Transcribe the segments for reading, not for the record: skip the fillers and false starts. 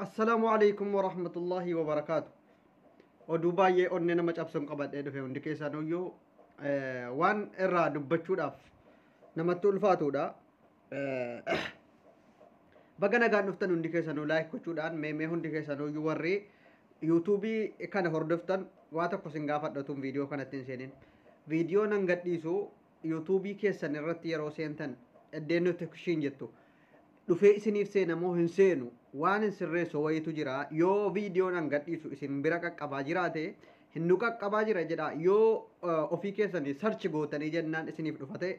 Assalaamu alaikum warahmatullahi wabarakaatu. Oduu baay'ee onnee nama cabsuun qabadhee dhufe. Hundi keessanuyyuu waan irraa dubbachuudhaaf namatti ulfaatudha. Baga nagaan dhuftan hundi keessanuu. Like gochuudhaan meemee hundi keessanuyyuu warri YouTubeii kana hordoftan waa tokko sin gaafadhatuun viidiyoo kanatti hin seenin. Viidiyoo nan gadhiisu YouTubeii keessan irratti yeroo seentan iddeen notification jettu dhufee isiniif seena moo hin seenu? Waan hin sirreessu wayitu jira. Yoo viidiyoon an gadhiisu isin bira qaqqabaa jiraate, hin nu qaqqabaa jira jedha. Yoo ofii keessanii search gootanii jennaan isiniif dhufate,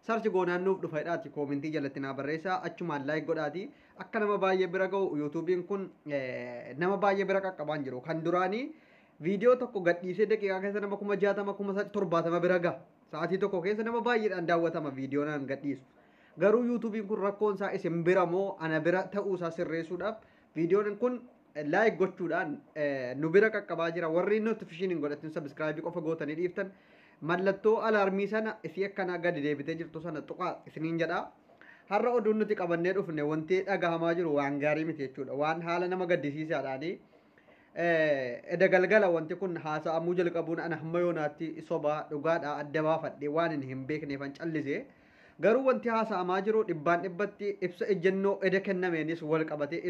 search goonaan nuuf dhufa jedhaati commentii jalatti naa barreessaa. Achumaan like godhaati akka nama baay'ee bira ga'u. YouTubeiin kun nama baay'ee bira qaqqabaan jiru. Kan duraanii viidiyoo tokko gadhiisee daqiiqaa keessa nama 60,000, 70,000 bira ga'a. Sa'aatii tokko keessa nama baay'eedhaan daawwatama viidiyoon an gadhiisu. Garuu YouTubeiin kun rakkoon isaa isin bira moo ana bira ta'uu isaa sirreessuudhaaf viidiyoon kun like gochuudhaan nu bira qaqqabaa jira. Warri notification hin godhatin, subscribe qofa gootanii dhiiftan, mallattoo alarmii sana isii akkanaa gadi deebitee jirtu sana tuqaa isiniin jedha. Har'a oduun nuti qabannee dhufne, wanti dhagahamaa jiru waan gaarii miti jechuudha. Waan haala nama gaddisiisaadhaani. Eda galgala wanti kun haasa'amuu jalqabuun ana hamma yoonaatti sobaa dhugaadhaa adda baafadhee waan hin beekneefan callise. Garuu wanti haasa'amaa jiru dhibbaan dhibbatti ibsa ejjennoo eda kennameenis wal qabatee,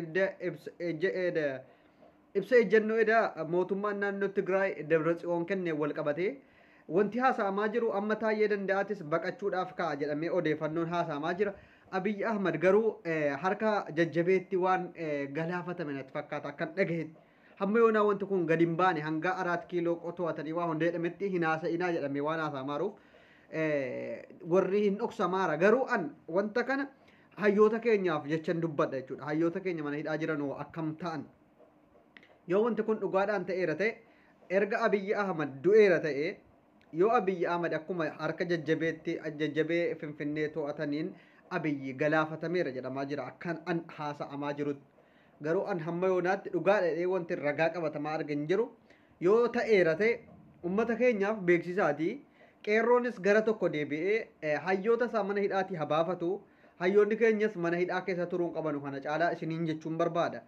ibsa ejjennoo eda mootummaan naannoo Tigraay Dabra Tsiyoon kennee wal qabatee wanti haasa'amaa jiru, amma Taayyee Danda'atis baqachuudhaaf ka'a jedhamee odeeffannoon haasa'amaa jira. Abiyyi Ahmad garuu harka jajjabeetti waan galaafatame natti fakkaata akkan dhagahetti. Hamma yoonaa wanti kun gadi hin baane. Hanga Araat Kiiloo to'atanii waa hunda jedhametti hin haasa'inaa jedhamee waan haasa'amaaruuf warri hin dhoksamaara. Garuu an wanta kana hayyoota keenyaaf jechan dubbadha jechuudha. Hayyoota keenya mana hidhaa jiran hoo akkam ta'an? Yoo wanti kun dhugaadhaan ta'eera ta'e, erga Abiyyi Ahmad du'eera ta'e, yoo Abiyyi Ahmad akkuma harka jajjabeetti jajjabee Finfinnee to'ataniin Abiyyi galaafatameera jedhamaa jira akkan an haasa'amaa jirutti. Garuu an hamma yoonaatti dhugaa dhadhee wanti ragaa qabatamaa argan jiru. Yoo ta'eera ta'e ummata keenyaaf beeksisaati. Qeerroonis gara tokko deebi'ee hayyoota isaa mana hidhaatii habaafatu. Hayyoonni keenyas mana hidhaa keessa turuun qabanu kana caalaa isiniin jechuun barbaada.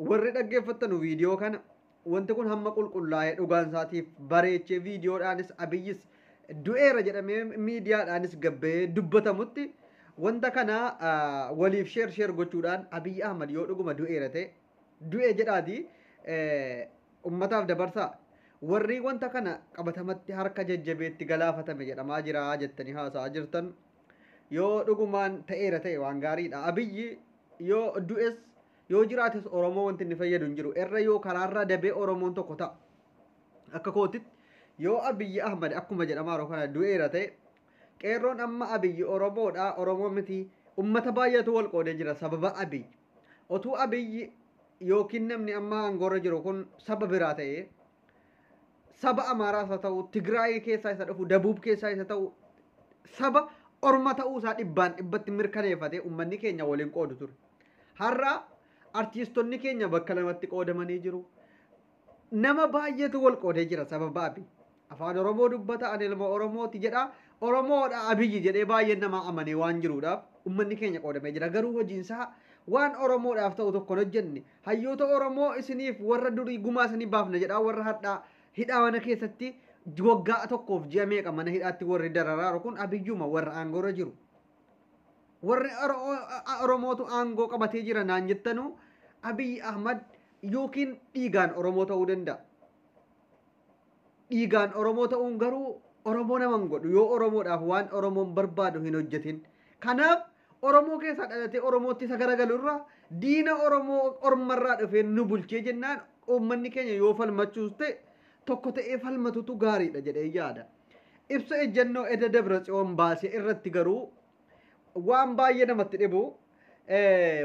Warri dhaggeeffattanu viidiyoo kana, wanti kun hamma qulqullaa'ee dhugaan isaatiif bareechee viidiyoodhaanis Abiyyis du'eera jedhamee miidiyaadhaanis gabbee dubbatamutti, wanta kana waliif share share gochuudhaan Abiyyi Ahmad yoo dhuguma du'eera ta'e du'e jedhaati ummataaf dabarsaa. Warri wanta kana qabatamatti harka jajjabeetti galaafatame jedhamaa jira jettanii haasa'aa jirtan, yoo dhugumaan ta'eera ta'e waan gaariidha. Abiyyi yoo du'es yoo jiraates Oromoo wanti inni fayyadu hin jiru. Irra yoo karaarra dabee Oromoon tokko ta'a. Akka kootitti yoo Abiyyi Ahmad akkuma jedhamaa yeroo kana du'eera ta'e, qeerroon amma Abiyyi Oromoodha, Oromoo miti, ummata baay'eetu wal qoodee jira sababa Abiyyi. Otuu Abiyyi yookiin namni amma aangoorra jiru kun saba biraa ta'e, saba Amaaraas haa ta'u, Tigraay keessaa isa dhufu, Dabuub keessaa isa ta'u, saba Orma ta'uu isaa dhibbaan dhibbatti mirkaneeffate uummanni keenya waliin qoodu ture. Har'a artiistonni keenya bakka lamatti qoodamanii jiru. Nama baay'eetu wal qoodee jira sababa Abiy. Afaan Oromoo dubbata, ani ilma Oromooti jedha. Oromoodha Abiyyi jedhee baay'een nama amanee waan jiruudhaaf uummanni keenya qoodamee jira. Garuu hojiinsaa waan Oromoodhaaf ta'u tokko hin hojjenne. Hayyoota Oromoo isiniif warra durii gumaa isinii baafna jedhaa warra hadhaa hidhaa mana keessatti waggaa tokkoof ji'a meeqa mana hidhaatti warri dararaaru kun Abiyyuma warra aangoorra jiru. Warri Oromootu aangoo qabatee jira naan jettanu, Abiyyi Ahmad yookiin dhiigaan Oromoo ta'uu danda'a. Dhiigaan Oromoo ta'uun garuu Oromoo nama hin godhu yoo Oromoodhaaf waan Oromoon barbaadu hin hojjetin. Kanaaf Oromoo keessaa dhalatee Oromootti isa garagalu irraa diina Oromoo ormarraa dhufee nu bulchee jennaan uummanni keenya yoo falmachuus ta'e tokko ta'ee falmatutu gaariidha jedhee yaada. Ibsa ejjennoo eda Dabra Tsiyoon baasee irratti garuu waan baay'ee namatti dhibu,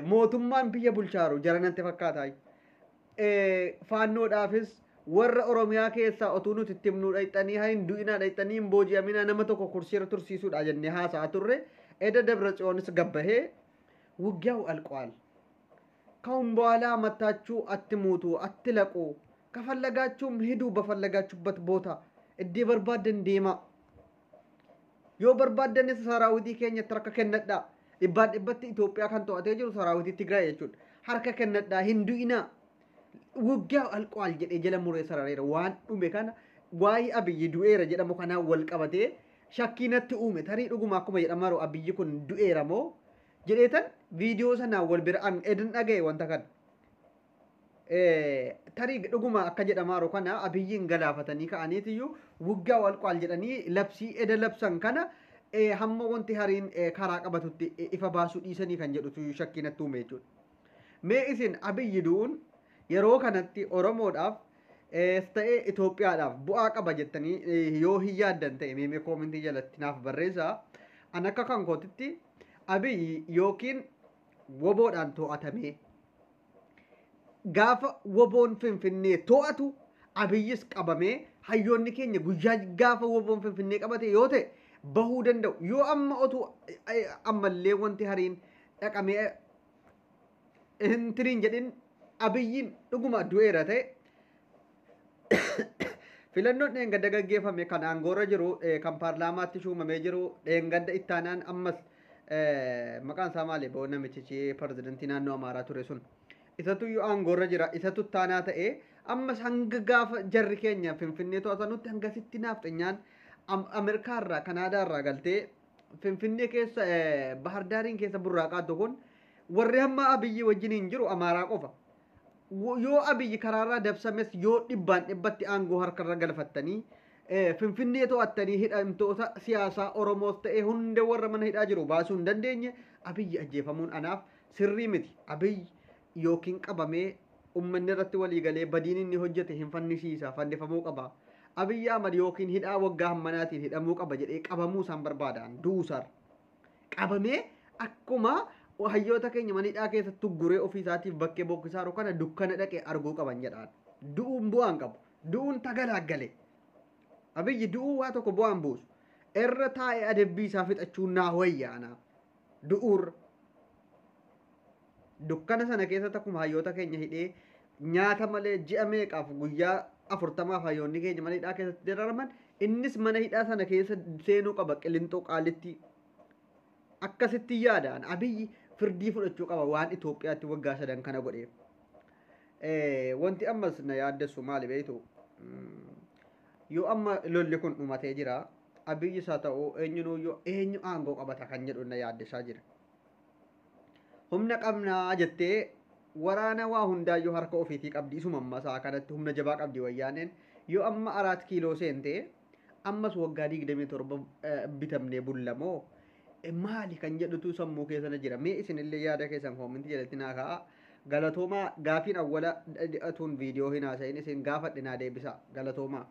mootummaan biyya bulchaaru jara natti fakkaata. Faannoodhaafis warra Oromiyaa keessaa otuu nuti itti himnuu dhayxanii haa hin du'inaa, dhayxanii hin booji'aminaa, nama tokko kursiirra tursiisuudha jennee haasa'aa turre. Eda Dabra Tsiyoonis gabbahee ውጊያው አልቋል፣ ካሁን በኋላ መታችሁ አትሙቱ፣ አትለቁ፣ ከፈለጋችሁም ሂዱ በፈለጋችሁበት ቦታ iddoo barbaaddan deemaa, yoo barbaaddanis saraawitii keenyatti harka kennadhaa. Dhibbaan dhibbatti Itoophiyaa kan to'atee jiru saraawitii Tigraay jechuudha. Harka kennadhaa, hin du'inaa. Waggaa alqo'aal jedhee jala muree sarareera waan dhume kana waa'ee Abiyyi du'eera jedhamu kanaan wal qabatee shakkii natti uume. Tarii dhuguma akkuma jedhamaru Abiyyi kun du'eera moo jedheetan viidiyoo sanaan wal bira an edan dhaga'e wanta kana. Tarii dhuguma akka jedhamaaru kana Abiyyiin galaafatanii ka'aniitiyyuu waggaa alqo'aal jedhanii labsii eda labsan kana hamma wanti hariin karaa qabatutti ifa baasuu dhiisanii kan jedhutu shakkii natti uume jechuudha. Mee isin Abiyyi du'uun yeroo kanatti Oromoodhaaf ta'ee Itoophiyaadhaaf bu'aa qaba jettanii yoo hin yaaddan ta'e mee koomentii jalatti naaf barreessaa. An akka kan kootitti Abiyyi yookiin woboodhaan to'atamee gaafa woboon Finfinnee to'atu Abiyyis qabamee hayyoonni keenya guyyaa gaafa woboon Finfinnee qabate yoo ta'e bahuu danda'u. Yoo amma otuu ammallee wanti hariin dhaqamee hin tiriin jedhin Abiyyiin dhuguma du'eera ta'e filannoon dheengadda gaggeeffame kan aangoorra jiru kan paarlaamaatti shuumamee jiru dheengadda ittaanaan ammas maqaan isaa maali boo namichichi pirezidantii naannoo Amaaraa ture sun isatuyyuu aangoorra jira isatu ittaanaa ta'e ammas hanga gaafa jarri keenya Finfinnee to'atanutti hangasitti naafxanyaan Ameerikaarraa Kanaadaarraa galtee Finfinnee keessa Bahardaariin keessa burraaqaattu kun warri hamma Abiyyi wajjiniin jiru Amaaraa qofa. Yoo Abiyyi karaarraa dabsames yoo dhibbaan dhibbatti aangoo harkarra galfattanii Finfinnee to'attanii hidhamtoota siyaasaa Oromoos ta'e hunda warra mana hidhaa jiru baasuu hin dandeenye Abiyyi ajjeefamuun anaaf sirrii miti. Abiyyi yookiin qabamee uummanni irratti walii galee badiin inni hojjete hin fannisiisa fannifamuu qaba. Abiyyi Ahmad yookiin hidhaa waggaa hammanaatiin hidhamuu qaba jedhee qabamuu isaan barbaadan du'uusaar. Qabamee akkuma hayyoota keenya mana hidhaa keessatti tugguree ofii isaatiif bakkee bokkisaaru kana dukkana dhaqee arguu qaban jedhaan. Du'uun bu'aan qabu. Du'uun tagalaaggale. Abiyyi du'uu waa tokko bu'aan buusu. Irra taa'ee adabbii isaa fixachuun naa wayya anaaf. Du'uurra. Dukkana sana keessatti akkuma hayyoota keenya hidhee nyaata malee ji'a meeqaaf guyyaa 40 hayyoonni keenya mana hidhaa keessatti dararaman innis mana hidhaa sana keessa seenuu qaba Qilinxoo Qaalitti. Akkasitti yaadaan Abiyyi firdii fudhachuu qaba waan Itoophiyaatti waggaa 3 kana godheef. Wanti ammas na yaaddessu maali beektu? Yoo amma lolli kun dhumatee jira Abiyyi isaa ta'uu eenyunuyyuu eenyu aangoo qabata kan jedhu na yaaddessaa jira. Humna qabnaa jettee waraana waa hundaayyuu harka ofiitii qabdi isuma ammaa isaa kanatti humna jabaa qabdi wayyaaneen yoo amma 4 kiiloo seentee ammas waggaa 27 bitamnee bullamoo maali kan jedhutu sammuu keessa jira. Mee isinillee yaada keessan koomentii jalatti naa ka'a. Galatoomaa gaafiin awwala atuun viidiyoo hin haasa'in isin gaafadhe naa deebisa. Galatoomaa.